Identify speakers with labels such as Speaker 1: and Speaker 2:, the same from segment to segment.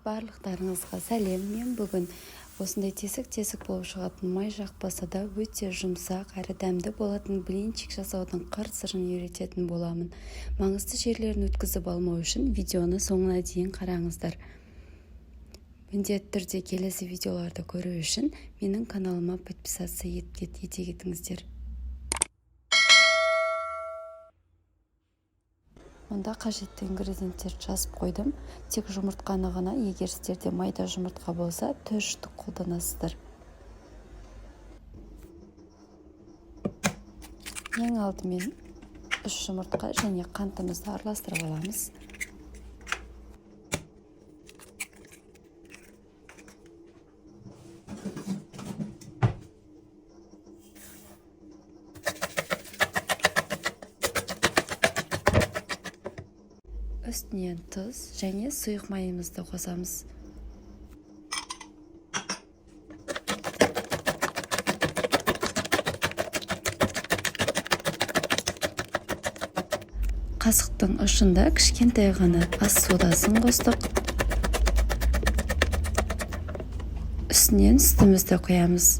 Speaker 1: Барлықтарыңызға сәлем! Мен бүгін осындай тесік-тесік болып шығатын, май жақпаса да өте жұмсақ әрі дәмді болатын блинчик жасаудың қыр-сырын үйрететін боламын. Маңызды жерлерін өткізіп алмау үшін видеоны соңына дейін қараңыздар. Міндетті түрде келесі видеоларды көру үшін менің каналыма подписаться ете кетіңіздер. Онда қажетті ингредиенттерді жазып қойдым. Тек жұмыртқаны ғана, егер сіздерде майда жұмыртқа болса, 4 штук қолданасыздар. Ең алдымен 3 жұмыртқа және қантымызды араластырып аламыз. Үстінен тұз және сұйық майымызды қосамыз. Қасықтың ұшында кішкентай ғана ас содасын қостық. Үстінен сүтімізді құямыз.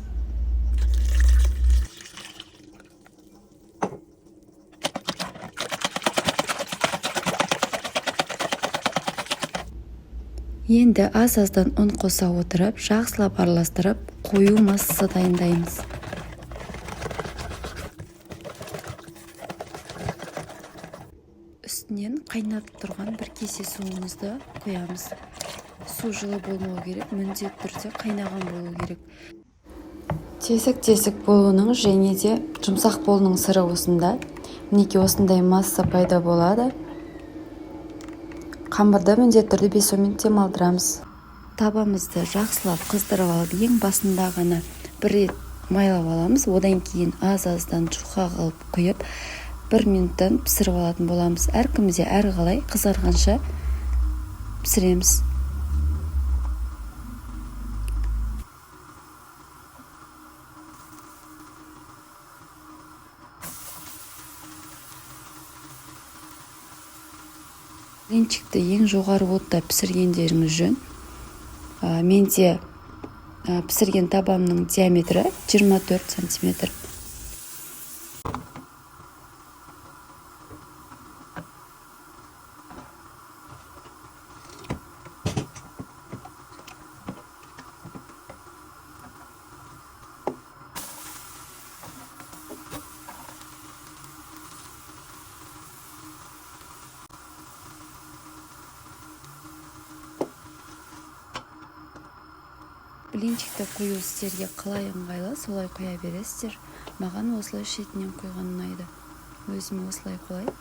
Speaker 1: Енді аз-аздан ұн қоса отырып, жақсылап араластырып, қою массасы дайындаймыз. Үстінен қайнап тұрған бір кесе суымызды құямыз. Су жылы болмау керек, міндетті түрде қайнаған болу керек. Тесік-тесік болуының және де жұмсақ болуының сыры осында. Мінекей, осындай масса пайда болады. Қамырды міндетті түрде 5-10 минут демалдырамыз. Табамызды жақсылап қыздырып алып, ең басында ғана бір рет майлап аламыз. Одан кейін аз-аздан жұқа қылып құйып, 1 минуттан пісіріп алатын боламыз. Әркімде әр қалай, қызарғанша пісіреміз. Блинчикті ең жоғары отта пісіргендеріңіз жөн. Менде пісірген табамның диаметрі 24 сантиметр. Блинчикті құю сіздерге қалай ыңғайлы, солай құя бересіздер. Маған осылай шетінен құйған ұнайды. Өзіме осылай қолай.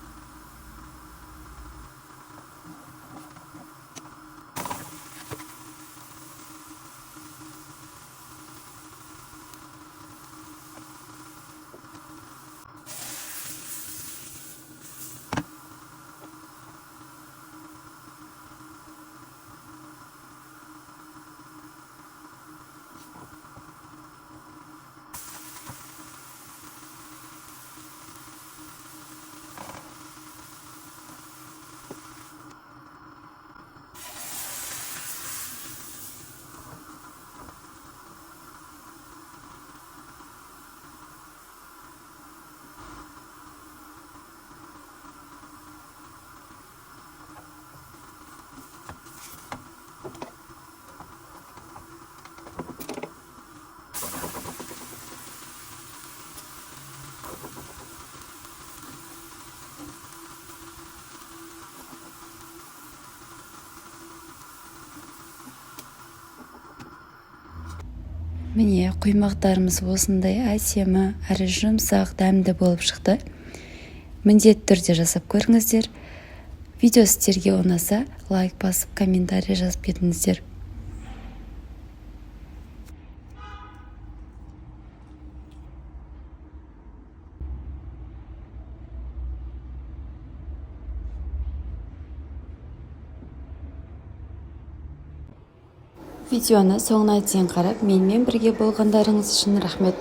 Speaker 1: Міне, құймақтарымыз осындай әдемі, әрі жұмсақ, дәмді болып шықты. Міндетті түрде жасап көріңіздер. Видео сіздерге ұнаса, лайк басып, комментарий жазып кетіңіздер. Видеоны соңына дейін қарап, менімен бірге болғандарыңыз үшін рахмет.